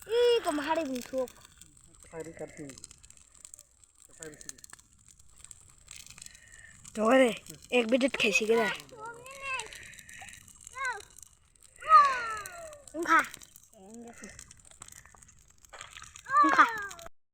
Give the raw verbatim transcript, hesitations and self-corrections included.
Ih, kok mahari bini thuk. Tawari, ek minute khaisi kira. Wngkha. Wngkha.